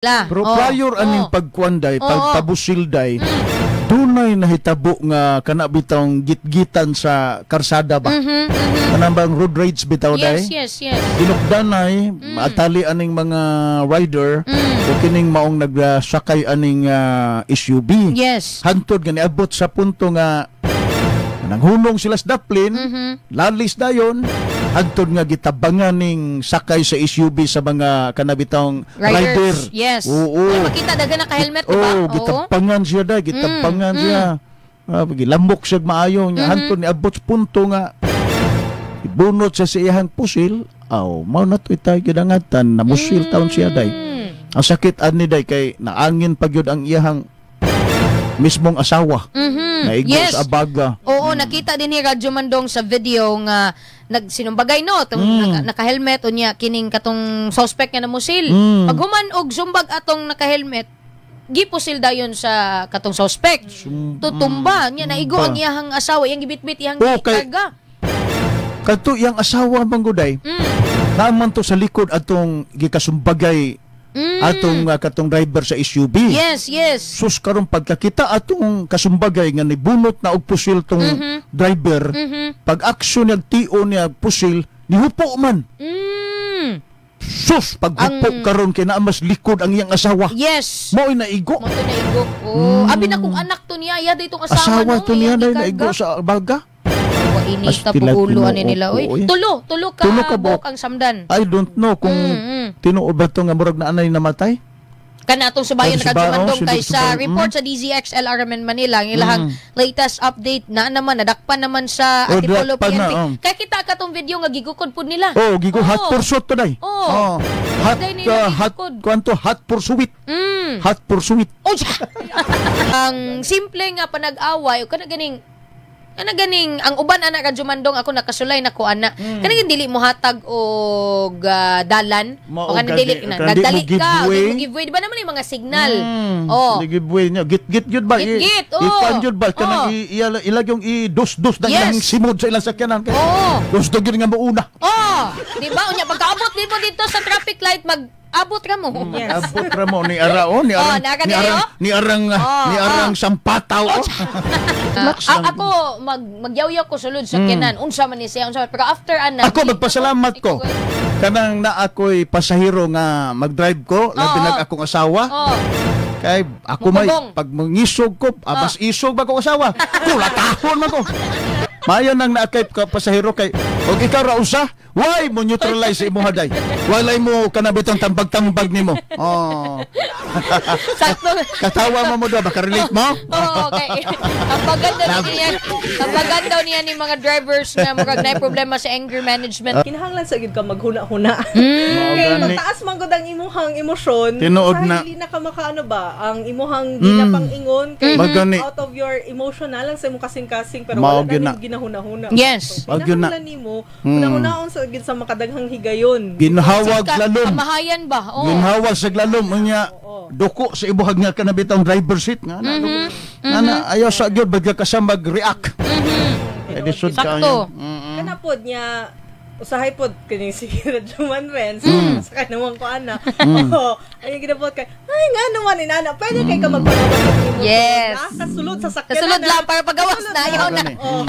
La. Pero prior aning pagkuan day, pagpabusil day, dunay nahitabo nga kana bitawng gitgitan sa karsada ba? Kanang bang road rage bitaw day? Yes. Dinukdanay, maatali aning mga rider o kining maong nagsakay aning SUV. Hantod nga niabot sa punto nga nanghunong sila sa daplin, lalis dayon, hantod nga gitabangan ning sakay sa SUV sa mga kanabitang rider. Riders. Yes. Oo. Ay, makita daghan naka-helmet, di ba? Oo, gitabangan siya day, gitabangan siya. Ah, gilambok siya maayo nya hantod niabot sa punto nga ibunot siya sa iyang pusil. Aw, mao na to itay gidangatan na musil taon siya day. Ang sakit ani day kay naangin pa gyud ang iyahang mismong asawa. Naigo sa abaga. Oo, nakita din ni Radyo Mandong sa video nga nagsinumbagay no, tong naka-helmet unya kining katong suspect nga namusil. Paghuman og sumbag atong naka-helmet, gipusil dayon sa katong suspect. Tutumba niya, naigo Tumba. ang iyahang asawa, iyang gibitbit, iyang Oh, kay- gikarga. Kadto iyang asawa man guday. Naaman to sa likod atong gikasumbagay atong katong driver sa SUV. Yes. Sus, karon pagkakita atong kasumbagay nga nibunot na og pusil tong driver, pag aksyon niya tio niya pusil, nihupo man. Sus, paghupo karon kay naa mas likod ang iyang asawa. Mao naigo. Mo to naigo. Oh, abi na kung anak to niya, iya ditong asawa, Asawa no, to niya iyang day gikarga. naigo sa baga. Wa inita Astilad po ulo tinuo ani nila oy. ko, oy. Tulo, tulo ka Tulo ka buok. buok ang samdan. I don't know kung tinuod ba to nga murag na anay namatay. Kana atong subayon Atong subayon, nakadjumandong kay sa subayon, report sa DZXLRMN Manila ang ilahang latest update na naman nadakpan naman sa Oh, Antipolo dakpan PNP. na, oh. Kaya kita katong video nga gigukod pud nila. Oh, gigo hot pursuit to day. Oh. Oh. Hot Day nila hot gigukod. kwanto, hot pursuit. Hot pursuit. Oh, siya. Ang simple nga panag-away o kana ganing ang uban ana ka Jumandong, ako nakasulay na ko ana. Kana dili mo hatag og dalan Mao o kana gani, dili na kana di mo nagdali give ka o di way. mo give way, di ba naman yung mga signal? Oh. Di give way niya. Git-git yun ba? Git-git, oh. Ikuan yun ba? Kanang ilag yung i-dos-dos na ilang simod sa ilang sakyanan. Kay Gusto gyud nga mauna. Oh, di ba? Unya pagkaabot dito dito sa traffic light, mag abot ra mo. Yes. Abot ra mo ni ara oh, ni Oh, arang naa ka ni diri, arang oh? ni arang ni arang sampataw oh. Relax lang. Ako magyawyaw ko sulod sa kinan. Unsa man ni siya, unsa man. Pero after ana, Ako magpasalamat ko. Kanang na ako'y pasahero nga mag-drive ko, labi nag akong asawa. Kay ako may Mukubong. pag mangisog ko, mas isog ba ko asawa? Kulatahon man ko. Maayo nang naakay ka pasahero kay og ikaw ra usa, why mo neutralize sa imong haday? Walay mo kanabitang tambag-tambag nimo. Oh. Sakto. Katawa mo mo do, baka relate mo? Oo, okay. Ang paganda niya, ang paganda niya ni mga drivers na murag na problema sa anger management. Kinahanglan sa gyud ka maghuna-huna. Kay Gani. magtaas man gud ang imuhang emosyon. Tinuod usahay na. Dili na ka makaano ba, ang imuhang ginapang-ingon kay Magani. out of your emotional lang sa imong kasing-kasing pero Mao wala gyud na na. nimo ginahuna-huna. Yes. So, Mao gyud na. kinahanglan nimo hunahunaon sa gyud sa makadaghang higayon. Ginhawag lalom. Kamahayan ba? Oo. Ginhawag sa lalom unya duko sa ibuhag nga kanabitang driver seat nga na, nga na ayaw sa gyud bagya ka sa mag-react. Eh di sud Sakto. kayo. Kana pod niya usahay pod kining si Radyo Ren sa kanawang ko ana. Oo, ay ginabot kay ay nga naman inana pwede kay ka magpagawas sa imong Yes. kasulod sa sakyanan. Kasulod lang para pagawas na ayaw na. Gani. Oo.